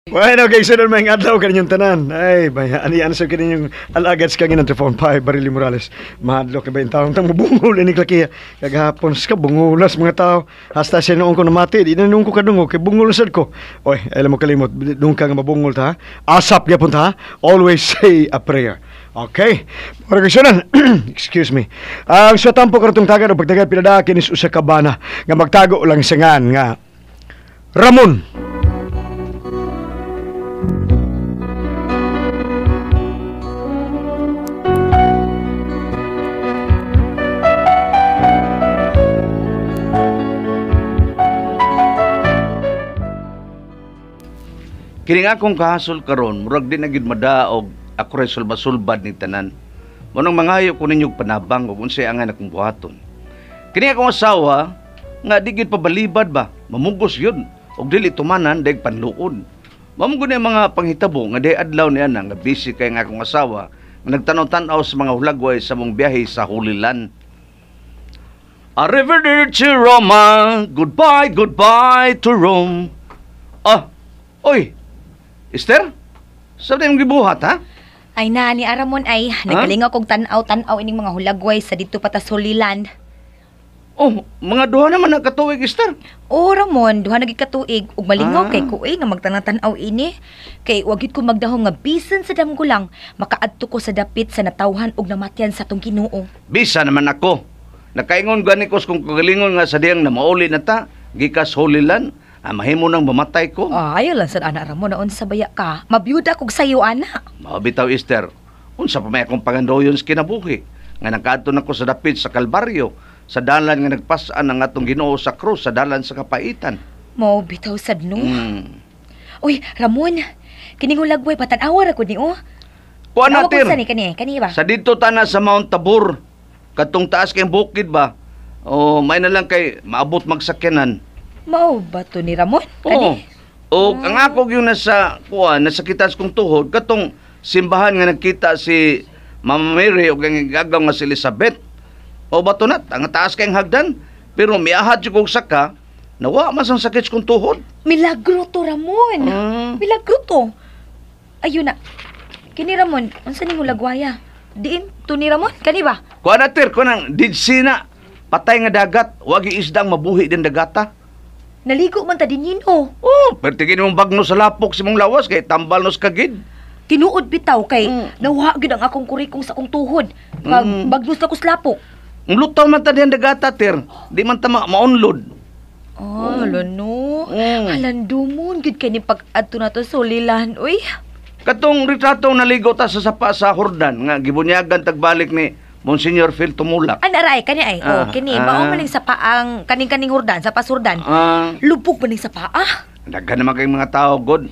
Bueno, kay sunod may adlaw kaninyong tanan. Ay, baya ani sa kaninyong alagad sa kangin ang 5 Barili Morales. Mahadlok kay ba yung taong tang mabungol ini klakiya. Kagahapon sa bungulas mga tao. Hasta siya noong ko namati, di na noong ko kadungog kay bungol sad ko. Oy, alam mo kalimot, doon ka nga mabungol ta. Ha? Asap gyapon ta. Ha? Always say a prayer. Okay. Para kay sunan, excuse me. Ang sa tampo kartong tagad o pagtagad pinada kinis usa ka bana nga magtago lang singan nga Ramon. Kini nga akong kahasol karon, murag di na gyud madaog ako ray sulba-sulbad ni tanan. Munong mangayo ko ninyog panabang ug unsay angay akong buhaton. Kini akong asawa nga di gyud pabalibad ba, mamugos gyud ug dili tumanan deg panluod. Mao man gud ni ang mga panghitabo nga di adlaw niya na nga busy kay nga akong asawa nga nagtanaw-tanaw sa mga hulagway sa mong biyahe sa Holy Land. Arrivederci Roma, goodbye, goodbye to Rome. Ah, oy, Esther? Sabi mong gibuhat, ha? Ay na, ni Aramon ay, nagalingaw kog tan-aw-tan-aw ining mga hulagway sa dito patas Holy Land. Oh, mga duha naman ang katuig, Esther. Oh, Ramon, duha na gid katuig ug malingaw kay ko nga magtanang-tan-aw ini. Kay wa gid ko magdahom nga bisan sa damgo lang makaadto ko sa dapit sa natawhan ug namatyan sa atong Ginoo. Bisa naman ako. Nakaingon gani ko kung kagalingon nga sa diyang na mauli na ta, gikas Holy Land, mahimo nang mamatay ko. Ah, ayaw lang sad ana Ramon, naon sa baya ka. Mabiyuda kog sayo ana. Mabitaw, Esther. Unsa pa may akong pangandoyon sa kinabuhi nga nakaadto nako sa dapit sa Kalbaryo, sa dalan nga nagpas-an ang atong Ginoo sa krus, sa dalan sa kapaitan. Mao bitaw sad no. Uy, Ramon, kining hulagway patan-awa ra gud ni oh. Kuan Tanawa natin. ko sa ni kani, kani ba? Sa dito tana sa Mount Tabor, katong taas kay bukid ba? O may na lang kay maabot magsakyanan. Mao ba to ni Ramon? Oo. Kani? O ang ako gyud nasa kuan, nasa kitas kong tuhod katong simbahan nga nagkita si Mama Mary ug ang gagaw nga si Elizabeth. O ba to na? Ang taas kay hagdan, pero miahad jud kog saka, nawa man sang sakit kong tuhod. Milagro to Ramon. Milagro to. Ayun na. Kini Ramon, unsa ning hulagwaya? Diin to ni Ramon, kani ba? Kuan na tir, kuan ang didsina. Patay nga dagat, wagi isdang mabuhi din dagata. Naligo man ta din nino. Oh, pertigin mong bagno sa lapok si mong lawas kay tambal nos kagid. Tinuod bitaw kay nawha gyud ang akong kurikong sa akong tuhod. Pag bagnos na ko sa lapok. Ang lutaw man ta diyan dagata tir, di man ta maunlod. Oh, no. Halandumon gyud kay ni pag-adto nato sa Holy Land, uy. Katong ritratong naligo ta sa sapa sa Jordan nga gibunyagan tagbalik ni Monsignor Phil Tumulak. Ana ra ay kani ay. Oh, kini mao man ning sapa ang kaning-kaning Jordan, sa Pasurdan. Lubog man ning sapa ah. Daghan naman kay mga tao god.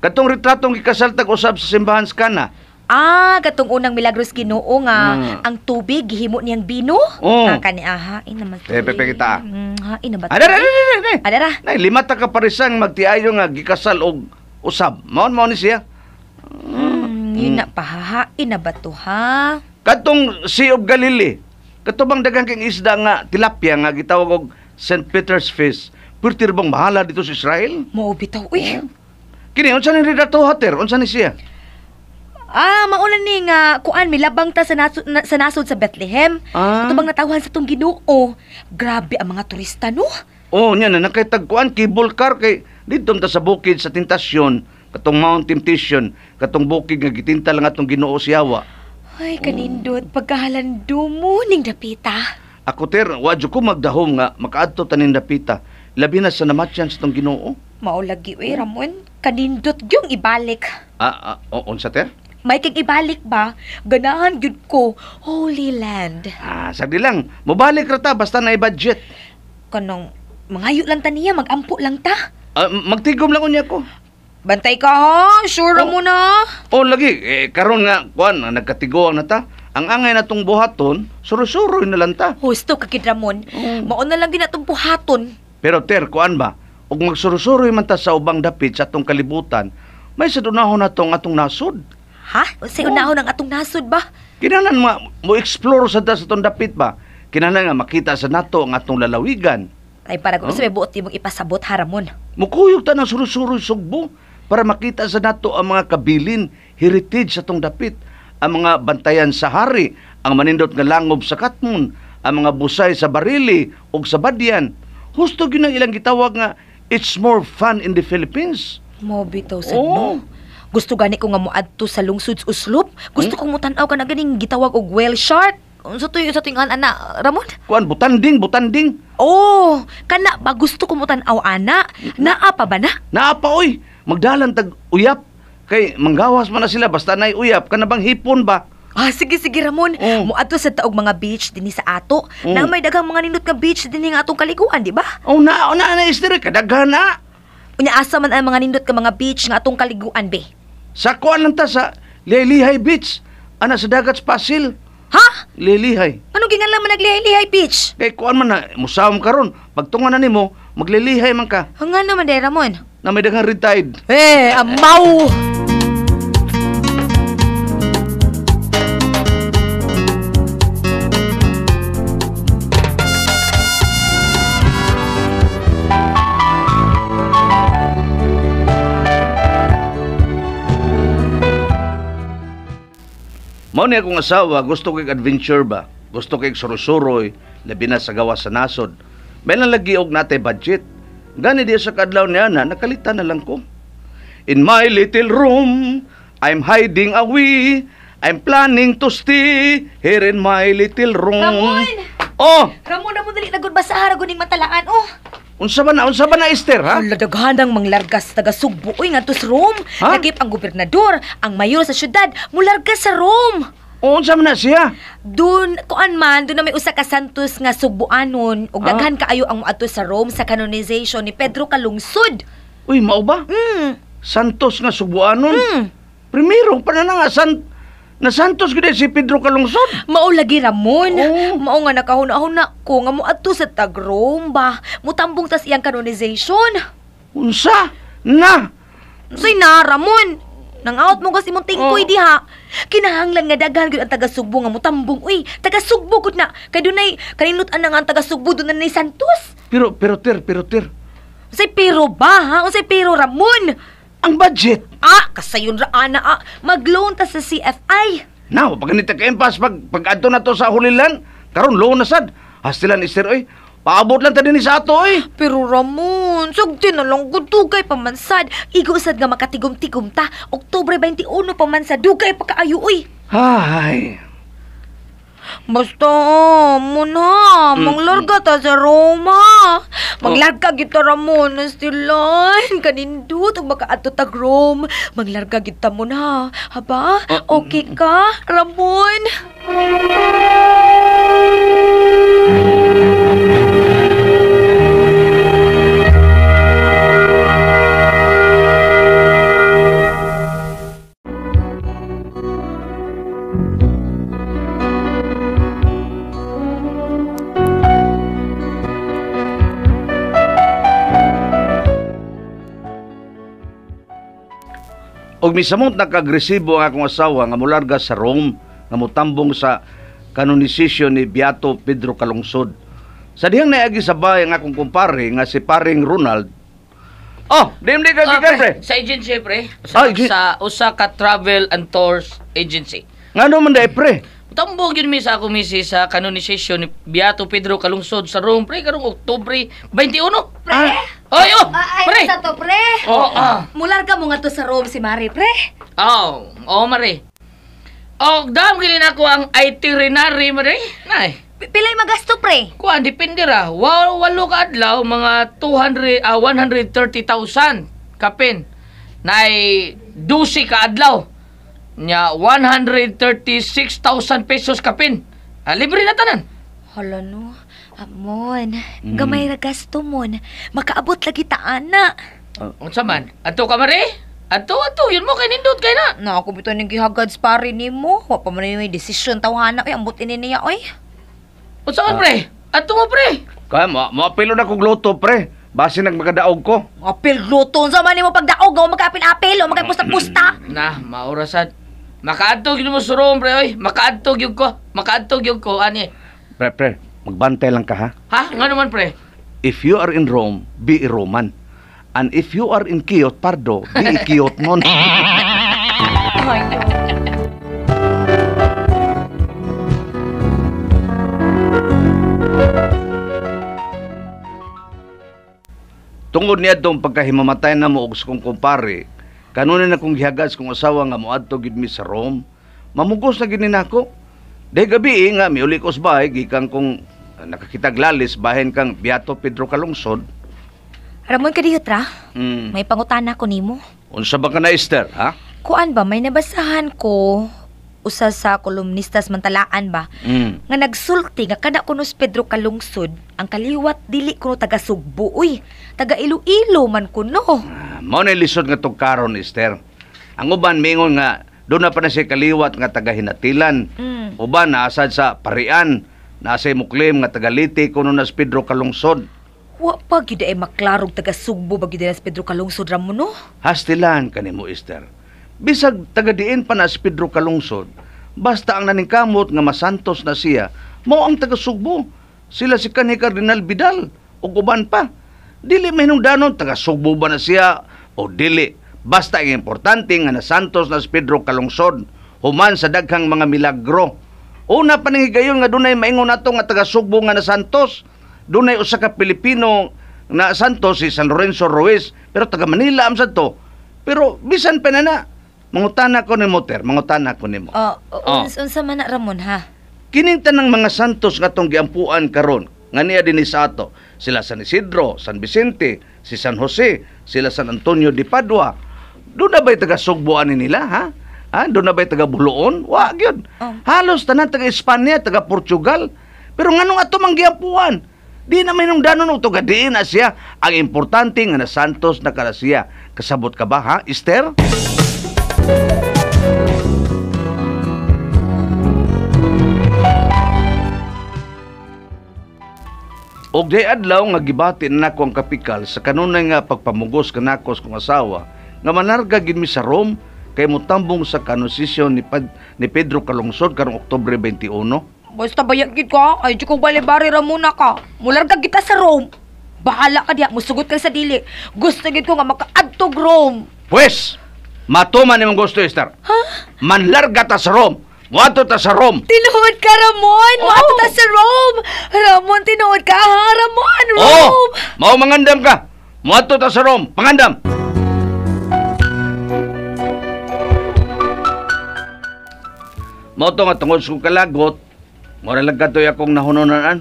Katong ritratong gikasal tag usab sa simbahan sa Kana. Ah, katong unang milagros Ginoo nga ang tubig gihimo niyang bino. Oh. Ah, kani aha, ina man. Eh, pepe kita. Ha, ina ba? Adara, adara, adara. Adara. Nay, lima ta ka parisan magtiayo nga gikasal og usab. Maon mao ni siya. Yun na pahaha, ina ba to ha? Katong Sea of Galilee. Kato bang daghang king isda nga tilapia nga gitawag og St. Peter's fish. Pwerte bang mahala dito sa Israel? Mao bitaw uy. Kini unsa ni redato hater? Unsa ni siya? Ah, mauna ni nga kuan milabang ta sa nasod, sa nasod sa Bethlehem. Ah. Kato bang natawhan sa tong Ginoo. Grabe ang mga turista no. Oh, nya na nakitagkuan cable car kay didto ta sa bukid sa Tentasyon, katong Mount Temptation, katong bukid nga gitinta lang atong Ginoo siyawa. Ay, kanindot pagkahalandumo ning dapita. Ako ter, wa jud ko magdahom nga makaadto taning dapita. Labi na sa namatyan sa tong Ginoo. Mao lagi oy Ramon, kanindot gyung ibalik. Unsa ter? May kig ibalik ba? Ganahan gyud ko Holy Land. Ah, sagdi lang. Mobalik ra ta basta na budget. Kanang mangayo lang ta niya, magampo lang ta. Magtigom lang unya ko. Bantay ka ha, sure oh, mo na. Oh, lagi karon nga kuan nagkatiguang na ta. Ang angay na tong buhaton, suro-suroy na lang ta. Husto ka gid Ramon. Mao na lang ginatong buhaton. Pero ter, kuan ba? Og magsurusuroy man ta sa ubang dapit sa atong kalibutan, may sa dunahon na tong atong nasod. Ha? Unsay unahon ang atong nasod ba? Kinahanglan mo explore sa ta sa atong dapit ba? Kinahanglan nga makita sa nato ang atong lalawigan. Ay para kung sa may buot imong ipasabot ha Ramon. Mukuyog ta ng surusuroy sugbo. para makita sa nato ang mga kabilin, heritage sa tong dapit, ang mga bantayan sa hari, ang manindot nga langob sa Katmon, ang mga busay sa Barili ug sa Badian. Husto gyud ang ilang gitawag nga it's more fun in the Philippines. Mo bitaw sad Oo. no. Gusto gani ko nga moadto sa lungsod sa Oslob. Gusto kong motan-aw kana ganing gitawag og whale shark. Unsa to sa tuwing ana, Ramon? Kuan butanding, butanding. Oh, kana ba gusto ko motan-aw ana? Naa pa ba na? Naa pa oy, magdalan tag uyap kay manggawas man na sila basta nay uyap kana bang hipon ba? Ah, sige sige Ramon. Oo. Moadto sa taog mga beach dinhi sa ato. Oo. Na may daghang mga nindot nga beach dinhi nga atong kaliguan, di ba? Oh na, na na istiri kadaghan na. Unya asa man ang mga nindot nga mga beach nga atong kaliguan be. Sa kuan lang ta sa Lelihay Beach, ana sa dagat sa Pasil. Ha? Lelihay. Ano gingan lang man naglihay-lihay beach? Kay kuan man na musawom karon, pagtungan na nimo, maglilihay man ka Nga naman day Ramon. na may daghang red tide. Eh, amaw! Mao ni akong asawa, gusto kay adventure ba? Gusto kay suroy-suroy, labi na sa gawas sa nasod. May lang lagi og natay budget. Gani di sa kadlaw niya na, nakalitan na lang ko. In my little room, I'm hiding away. I'm planning to stay here in my little room. Ramon! Oh, Ramon, Ramon, dali na gud basaha ra gud ning matalaan oh. unsa ba na Esther ha? Hala, daghan ang manglargas taga Sugbo uy ngadto sa Rome. Ha? Nagip ang gobernador, ang mayor sa syudad, mularga sa Rome. O, unsa man na siya? Dun, kuan man, dun na may usa ka santos nga Sugboanon ug daghan kaayo ang moadto sa Rome sa canonization ni Pedro Calungsod. Uy, mao ba? Mm. Santos nga Sugboanon. Mm. Primero pa na nga na Santos gid si Pedro Calungsod. Mao lagi Ramon. Oo. Mao nga nakahuna-huna ko nga moadto sa tag Rome ba. Mutambong tas iyang canonization. Unsa? Na. Unsay na Ramon? Nang-out mo kasi imong tingkoy Oh. diha. Kinahanglan nga daghan gyud ang taga Sugbo nga mutambong. Uy, taga Sugbo gud na. Kay dunay kaninut-an na nga ang taga Sugbo dunay na Santos. Pero pero ter, pero ter. Unsay pero ba ha? Unsay pero Ramon? Ang budget. Ah, kasayon ra ana ah. Mag-loan ta sa CFI. Now, pag ganito ka impas, pag adto na to sa Hulilan, karon loan na sad. Hastilan Esther oy. Paabot lang ta dinhi sa ato oy. Pero Ramon, sugti na lang gud dugay pa man sad. Igo sad nga makatigom-tigom ta. Oktubre 21 pa man sad dugay pa kaayo oy. Hay. Basta, muna, manglarga ta sa Roma. Manglarga kita Ramon, Astilan. Kanindot, ug makaadto tag Rome. Manglarga kita mo na. Haba, okay ka, Ramon? Og misamot nakagresibo ang akong asawa nga mularga sa Rome nga mutambong sa kanonisasyon ni Beato Pedro Calungsod. Sa dihang naagi sa bahay ang akong kumpare nga si paring Ronald. Oh, di ka gikan pre. Sa agency, pre. Sa, Ah, sa usa ka travel and tours agency. Ngano man dai pre? Tambog yun mi sa ako misi sa canonization ni Beato Pedro Calungsod sa Rome, pre, karong Oktubre 21. Pre? Oy, oh, Ay, pre. sa to, pre. Oh, ah. Mularga mo nga to sa Rome si Mari, pre. Oh, oh, mare. Oh, dam gini na ako ang itinerary, mare. Nay. Pilay magasto, pre. Kuan, depende ra. Wow, walo ka adlaw, mga 200, 130,000 kapin. Nay, 12 ka adlaw. Nya, 136,000 pesos kapin. Ah, libre na tanan. Hala no, Amon, gamay ra gasto mon. Makaabot lagi ta ana. Unsa man? Adto ka mare? Adto, adto, yun mo kay nindot kay na. Na ako bitaw ning gihagad sa pare nimo. Wa pa man may desisyon tawhana oy, ambot ini niya oy. Unsa man pre? Adto mo pre. Kaya mo moapilo na kog luto pre. Basi nagmakadaog ko. Apil luto unsa man nimo pagdaog nga makaapil-apil o makapusta-pusta. Na, maorasad. Makaadto gyud mo sa Rome pre oy. Makaadto gyud ko. Makaadto gyud ko ani. Pre, pre, magbantay lang ka ha. Ha? Nga naman pre? If you are in Rome, be a Roman. And if you are in Kiyot, pardo, di ikiyot mon. Ay, no. Tungod niya itong pagkahimamatay na mo og sa kong kumpare, kanunay na kong gihagas kong asawa nga moadto gid mi sa Rome. Mamugos na gid ni nako. Dahil gabi nga miuli ko sa bahay gikan kong nakakitag lalis bahin kang Beato Pedro Calungsod. Ramon kadiyot ra. May pangutana ko nimo. Unsa ba ka na, Esther, ha? Kuan ba may nabasahan ko usa sa kolumnistas mantalaan ba nga nagsulti nga kada kuno si Pedro Calungsod ang kaliwat dili kuno taga Sugbo uy, taga Iloilo man kuno. Mao na lisod nga tug karon, Esther. Ang uban mingon nga doon na pa na siya kaliwat nga taga Hinatilan. Uban naasad sa Parian, nasa muklim nga taga Leyte kuno na si Pedro Calungsod. Wa pa gyud ay maklarog taga Sugbo ba gyud si Pedro Calungsod Ramon no? Hastilan kanimo, Esther. Bisag taga diin pa na si Pedro Calungsod, basta ang naningkamot nga masantos na siya, mao ang taga Sugbo. Sila si kanhi Cardinal Vidal ug uban pa. Dili mahinungdanon taga Sugbo ba na siya o dili. Basta ang importante nga nasantos na si Pedro Calungsod human sa daghang mga milagro. Una pa ning higayon nga dunay maingon nato nga taga Sugbo nga nasantos. Dunay usa ka Pilipino na santos si San Lorenzo Ruiz, pero taga Manila am sad to. Pero bisan pa na mangutana ko nimo, Ter, mangutana ko nimo. Unsa man na Ramon ha? Kining tanang mga santos nga tong giampuan karon nga niya dinhi sa ato, sila San Isidro, San Vicente, si San Jose, sila San Antonio de Padua. Doon na ba'y taga Sugbo ani nila, ha? Ha? Doon na ba'y taga Buloon? Wa gyud. Halos tanan taga Espanya, taga Portugal. Pero nganong ato mang giampuan? Di na may nung danon og taga diin na siya. Ang importante nga na santos na kada siya. Kasabot ka ba, ha, Esther? Og day adlaw nga gibati na nako ang kapikal sa kanunay nga pagpamugos kanako sa kong asawa nga manarga gid mi sa Rome kay motambong sa kanosisyon ni Pedro Calungsod karong Oktubre 21. Basta bayag gid ka, ay di ko bali-bari Ramon na ka. Mularga kita sa Rome. Bahala ka diha, musugot ka sa dili. Gusto gid ko nga makaadtog Rome. Pwes, matuman nimong gusto, Esther. Ha? Manlarga ta sa Rome. Muadto ta sa Rome. Tinuod ka, Ramon. Muadto ta sa Rome. Ramon, tinuod ka, ha? Ramon, Rome. Oh, mao mangandam ka. Muadto ta sa Rome. Pangandam. Mao to nga tungod sa kong kalagot, mura lang katoy akong nahununan.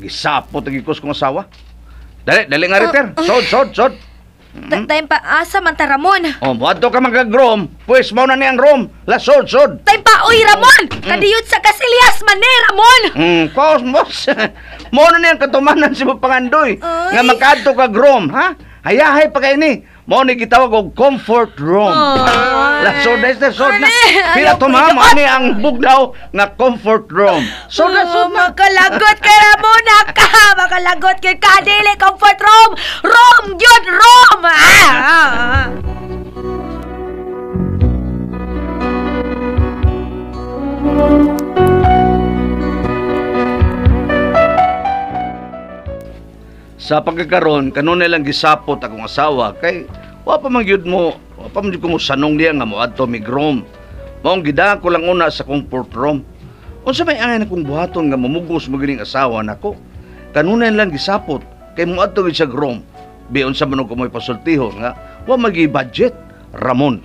Gisapot ang gikos kong asawa. Dali, dali nga riter. Sod, sod, sod. Time pa, asa man ta, Ramon? Oh, muadto ka magag-Rome. Pwes, mao na ni ang Rome. La, sod, sod. Time pa, oy, Ramon! Kadiyot sa Casillas man ni, Ramon! Cosmos. Mao na ni ang katumanan si mo pangandoy. Ay. Nga makaadto ka Rome, ha? Hayahay pa kay ni. Mao ni gitawag og comfort room. Ay. La, sod na, Esther, sod na. Ani, Pila ayaw to, ko ma'am, iduot. ani ang bugnaw nga comfort room. Sod na, sod na. Makalagot ka, Ramon, ka. Makalagot ka, kadili, comfort room. Room, yun, room. Ah. Sa pagkakaroon, kanunay lang gisapot akong asawa kay wa pa man gyud mo, wa pa man gyud ko mo sanong niya nga moadto mig Rome. Maong gidako lang una sa comfort room. Unsa may angay na kong buhaton nga mamugos mo gining asawa nako? Kanunay lang gisapot kay moadto gid siya Rome. Bi unsa man og kumoy pasultihon nga wa magi budget, Ramon.